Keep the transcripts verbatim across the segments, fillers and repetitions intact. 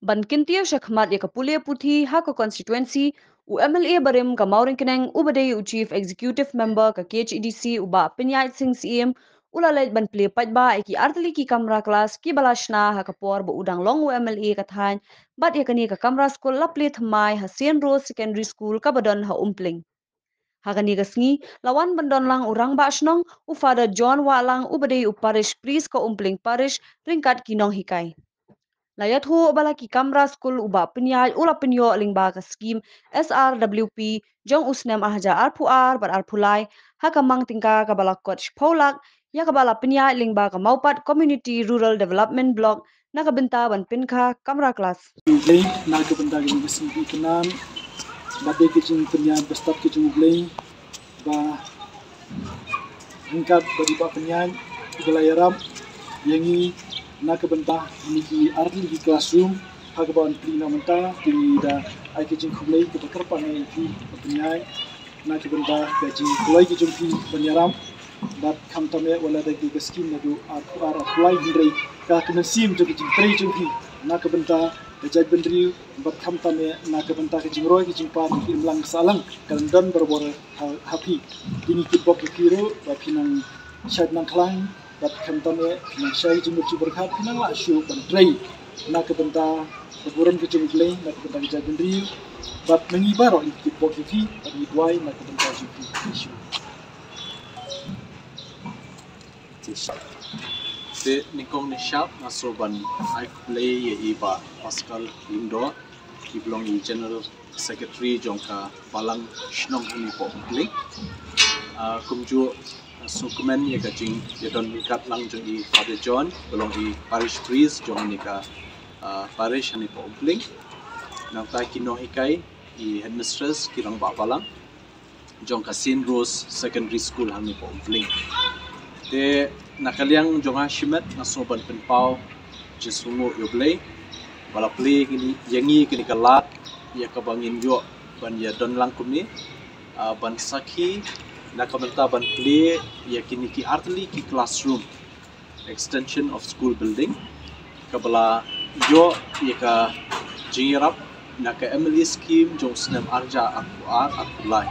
Ban kyntiew shakhmat ïa ka pule puthi ha ka constituency, u M L A barim ka Mawryngkneng uba dei u Chief Executive Member ka K H A D C u Bah Pynïaid Sing Syiem u la leit ban plie paidbah ïa ki artylli ki kamra klas kiba la shna ha ka por ba u dang long u M L A ka thaiñ, bad ïa kane ka kamra skul la plie thymmai ha Saint Rose Secondary School kaba don ha Umpling. Ha kane ka sngi la wan ban don lang u Rangbah Shnong u Father John Wahlang uba dei u Parish Priest ka Umpling Parish ryngkat ki nonghikai. La ïathuh ba la ki kamra skul u Bah Pynïaid u la pynïoh lyngba ka skim S R W P jong u snem ar hajar arphew ar bad arphew lai ha ka mang tyngka kaba la kot shiphew lak, ïa kaba la pynïaid lyngba ka Mawpat Community Rural Development Block na ka bynta ban pynkha kamra klas. Dei na ka bynta ka jingïaseng ki kynam bad dei ka jingpynïaid ba stad ka jong U Blei ba ryngkat bad i Bah Pynïaid iba la ïarap ïa ngi na ka bynta kine ki artylli ki classroom ha kaba yn plie na mynta. Te ngi da ai ka jingkhublei kaba kyrpang ïa phi Bah Pynïaid na ka bynta ka jingkloi ka jong phi ban ïarap. Bad khamtam eh wat la da ka skim naduh arphew ar arphew lai, hynrei ka ka mynsiem jong ka jingtrei jong phi na ka bynta ka jaitbynriew bad khamtam eh na ka bynta ka jingroi ka jingpar ka imlang ka sahlang kan don barabor ha, ha phi. Te ngi kitbok ïa phi ruh ba phi nang shait nang khlang bad khamtam eh phi nang shai ka jingmut jingpyrkhat, phi nang lah shuh ban trei na ka bynta ka burom ka jong U Blei, na ka bynta ka jaitbynriew. Bad ma ngi baroh ngi kitbok ïa phi bad ngi duwai na ka bynta jong phi. Shuh. Te nyngkong nyngshap nga sngew ban ai khublei ïa i Bah Pascal Lyngdoh, iba long i General Secretary jong ka Balang Shnong hangne hapoh Umpling. Ah, kumjuh nga sngewkmen ïa ka jingïadon ryngkat lang jong i Father John, ba long i Parish Priest jong kane ka, ah, parish hangne hapoh Umpling. Nangta ki nonghikai, i headmistress, ki rangbah balang jong ka Saint Rose Secondary School hangne hapoh Umpling. Te na ka liang jong nga shimet nga sngew ban pynpaw jingsngewnguh ïa U Blei ba la plie ïa ngi kane ka lad ïa kaba ngin ïoh ban ïadon lang kumne, ah, ban sakhi na ka bynta ban plie ïa kine ki artylli ki classroom, extension of school building, kaba la ïoh ïa ka jingïarap na ka M L A scheme jong u snem ar hajar arphew ar arphew lai.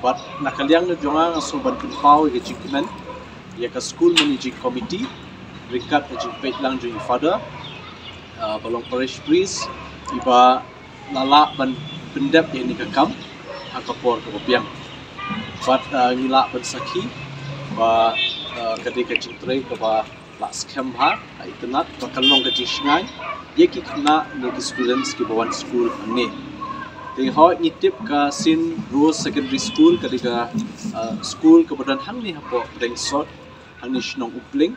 Bad na ka liang jong nga nga sngew ban pynpaw ïa ka jingkmen ïa ka school managing committee ryngkat ka jingpeit lang jong i Father, ah, ba long Parish Priest, iba la lah ban pyndep ïa kane ka kam ha ka por kaba biang. Bad, ah, ngi lah ban sakhi ba, ah, ka dei ka jingtrei kaba la skhem bha, la itynnad, ba kan long ka jingshngaiñ ïa ki khynnah ne ki students kiba wan skul hangne. Te hooid ngi tip ka Saint Rose Secondary School ka dei ka, ah, skul kaba don hangne hapoh Pdeng Sot, hangne shnong Umpling.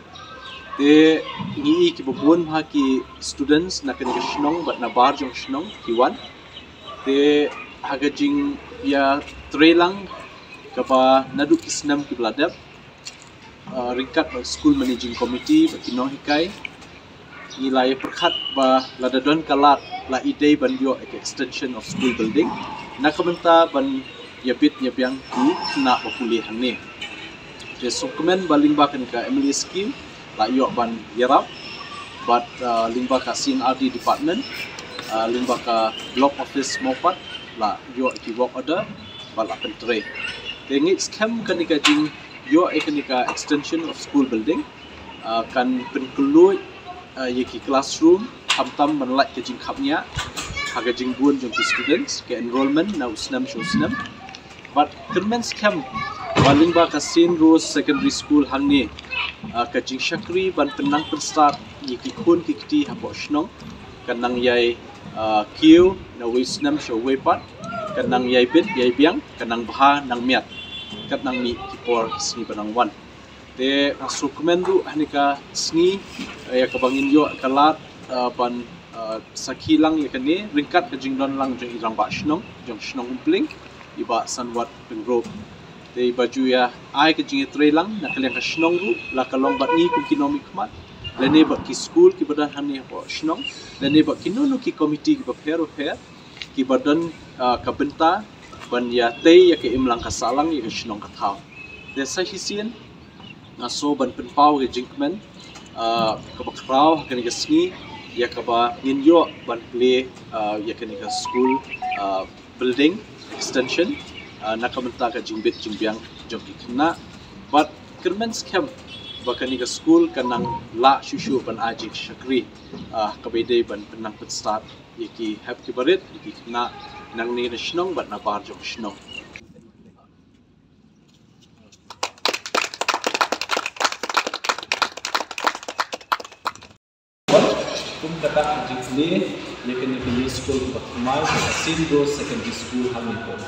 Te ngi i kiba bun bha ki students na kane ka shnong bad na bar jong shnong ki wan. Te ha ka jingïatrei lang kaba naduh ki snem kiba la dep, ah, ryngkat bad school managing committee bad ki nonghikai, ngi la ïa pyrkhat ba lada don ka lad la i dei ban ïoh ïa ka extension of school building na ka bynta ban ïa bit ïa biang ki khynnah ba pule hangne. Te sngewkmen ba lyngba kane ka M L A scheme la ïoh ban ïarap bad, ah, lyngba ka C and R D department, ah, lyngba ka block office Mawpat la ïoh ki work order bad la pyntrei. Te ngi skhem kane ka jingïoh ïa kane ka extension of school building, ah, kan pynkylluid, ah, ïa ki classroom, khamtam ban lait ka jingkhapngiah ha ka jingbun jong ki students, ka enrollment na u snem sha u snem. Bad kyrmen skhem ba lyngba ka Saint Rose Secondary School hangne, ah, ka jingshakri ban pynnang pynstad ïa ki khun ki kti hapoh shnong kan nang ïai, ah, kiew na uwei u snem sha uwei pat, kan nang ïai bit ïai biang, kan nang bha nang miat, kan nang mih ki por sngi ba nang wan. Te nga sngewkmen ruh ha kane ka sngi, eh, ïa kaba ngin ïoh ka lad, eh, ban, eh, sakhi lang ïa kane ryngkat ka jingdon lang jong i rangbah shnong jong shnong Umpling, i Bah Sanwat Pyngrope. Te iba ju ïa ai ka jingïatrei lang na ka liang ka shnong ruh, la ka long bad ngi kum ki nongmihkhmat, lane bad ki skul kiba don hangne hapoh shnong, lane bad kino kino ki komiti kiba pher bapher kiba don, eh, ka bynta ban ïa tei ïa ka imlang ka sahlang ïa ka shnong ka thaw. Te sa shisien nga sngew ban pynpaw ka jingkmen, ah, kaba khraw ha kane ka sngi ïa kaba ngin ïoh ban plie, ah, ïa kane ka school, ah, building extension, ah, na ka bynta ka jingbit jingbiang jong ki khynnah. Bad kyrmen skhem ba kane ka school kan nang lah shuh shuh ban ai jingshakri, ah, kaba ïadei ban pynnang pynstad ïa ki hep ki barit, ïa ki khynnah nangne na shnong bad nabar jong shnong. Kum kata ka jingplie ïa kane ka skul ba thymmai ka Saint Rose Secondary School ha Nongpoh.